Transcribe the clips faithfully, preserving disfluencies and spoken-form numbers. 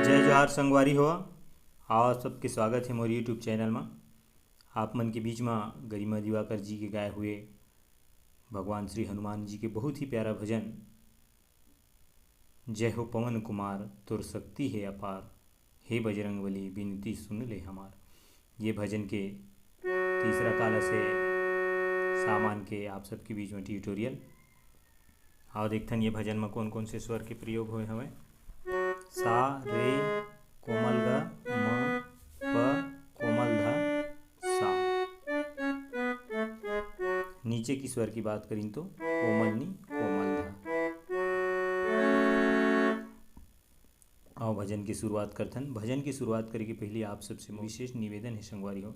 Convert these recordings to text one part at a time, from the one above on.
जय जोहार संगवारी हो, आप सबके स्वागत हे मोर YouTube चैनल म। आप मन के बीच म गरिमा दिवाकर जी के गाए हुए भगवान श्री हनुमान जी के बहुत ही प्यारा भजन, जय हो पवन कुमार, तोर शक्ति हे अपार, हे बजरंग बली, बिनती सुन ले हमार। ये भजन के तीसरा काला से सामान के आप सबके बीच में ट्यूटोरियल। आओ देखथन ये भजन में कौन कौन से स्वर के प्रयोग होए हवय। सा, रे, कोमल ग, म, प, कोमल ध, सा। नीचे की स्वर की बात करिन तो कोमल नी, कोमल ध। आओ भजन की शुरुआत करथन। भजन की शुरुआत करे के पहले आप सबसे विशेष निवेदन है संगवारी हो,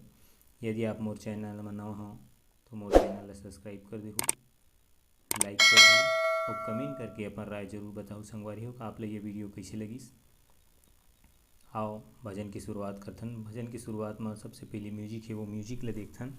यदि आप मोर चैनल में नवा हो तो मोर चैनल ला सब्सक्राइब कर देहू, लाइक कर देहू और कमेंट करके अपन राय जरूर बताओ संगवारी हो कि आप ला ये वीडियो कैसे लगिस। आओ भजन की शुरुआत करथन। भजन की शुरुआत में सबसे पहले म्यूजिक है, वो म्यूजिक ला देखथन।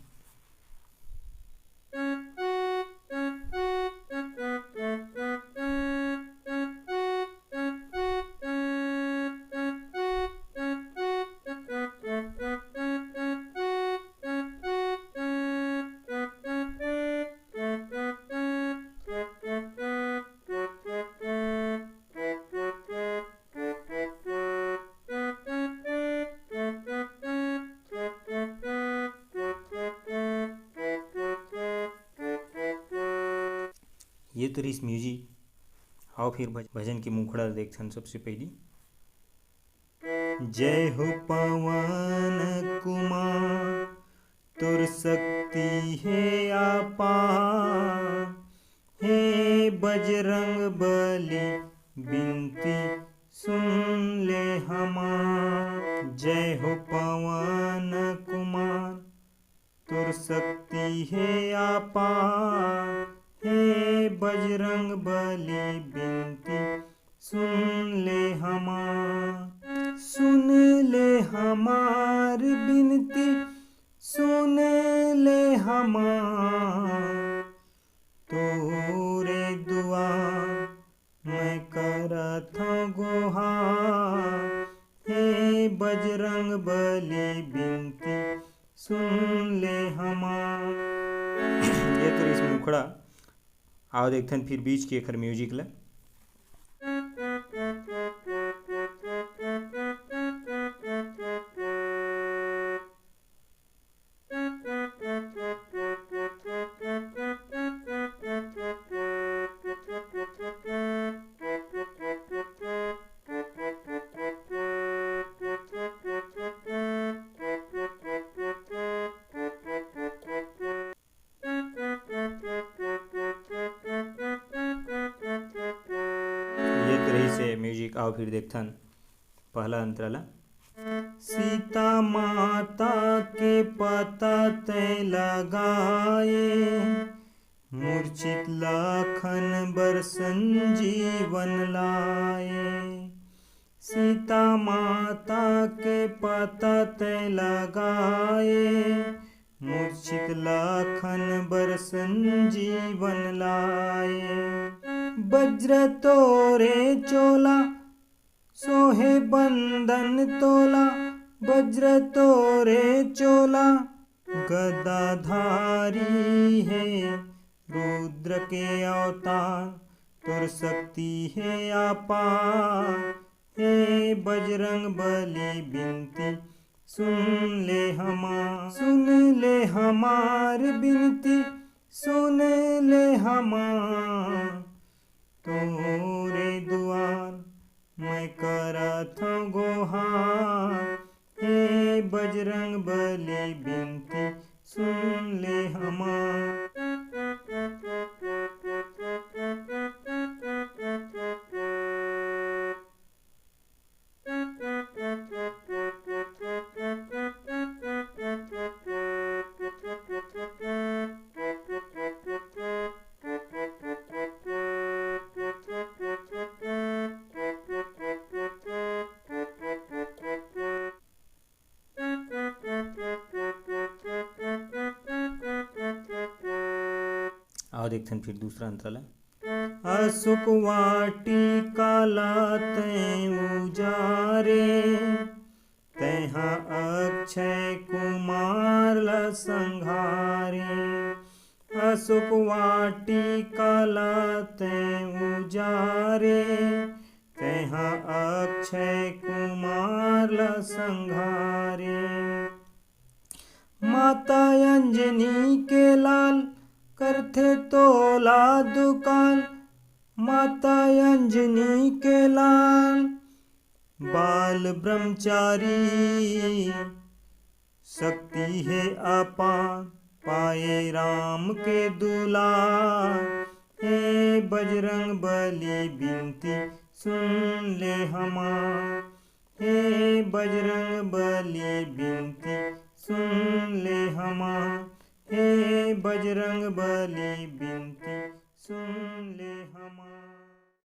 ये तो रहिस म्यूजिक। आओ फिर भज-, भजन के मुखड़ा देखथन सबसे पहली। जय हो पवन कुमार, तोर शक्ति हे अपार, हे बजरंग बली, बिनती सुन ले हमार। जय हो पवन कुमार, तोर शक्ति हे अपार, हे बजरंग बली, बिनती सुन ले हमार, सुन ले हमार बिनती, सुन ले हमार। तोरे दुआर मैं करत हँव गोहार, हे बजरंग बली बिनती सुन ले हमार। ये तो रहिस मुखड़ा। आओ देखथन फिर बीच के एखर म्यूजिक ला। ये तो रहिस हे म्यूजिक। आओ फिर देखथन पहला अंतरा ला। सीता माता के पता तैं लगाए, मूर्छित लखन बर संजीवन लाए। सीता माता के पता तैं लगाए, मूर्छित लखन बर संजीवन लाए। वज्र तोरे चोला, सोहे बंदन तोला, वज्र तोरे चोला, गदाधारी हे रुद्र के अवतार, तोर शक्ति हे अपार, हे बजरंग बली बिनती सुन ले हमार, सुन ले हमार बिनती, सुन ले हमार। तोरे दुआर मैं करत हँव गोहार, हे बजरंग बली बिनती सुन ले हमार। आओ देखथन फिर दूसरा अंतरा ला। अशोक वाटिका ला तैं उजाड़ रे। तेहा अक्षय कुमार ल संघारे, अशोक वाटिका ल तैं उजारे। तेहा अक्षय कुमार ल संघारे। माता अंजनी के लाल करथे तोला दुकाल। माता अंजनी के लाल बाल ब्रह्मचारी, शक्ति हे अपार पाए राम के दुलार। हे बजरंग बली बिनती सुन ले हमार। हे बजरंग बली बिनती सुन ले हमार। हे बजरंग बली बिनती सुन ले हमार।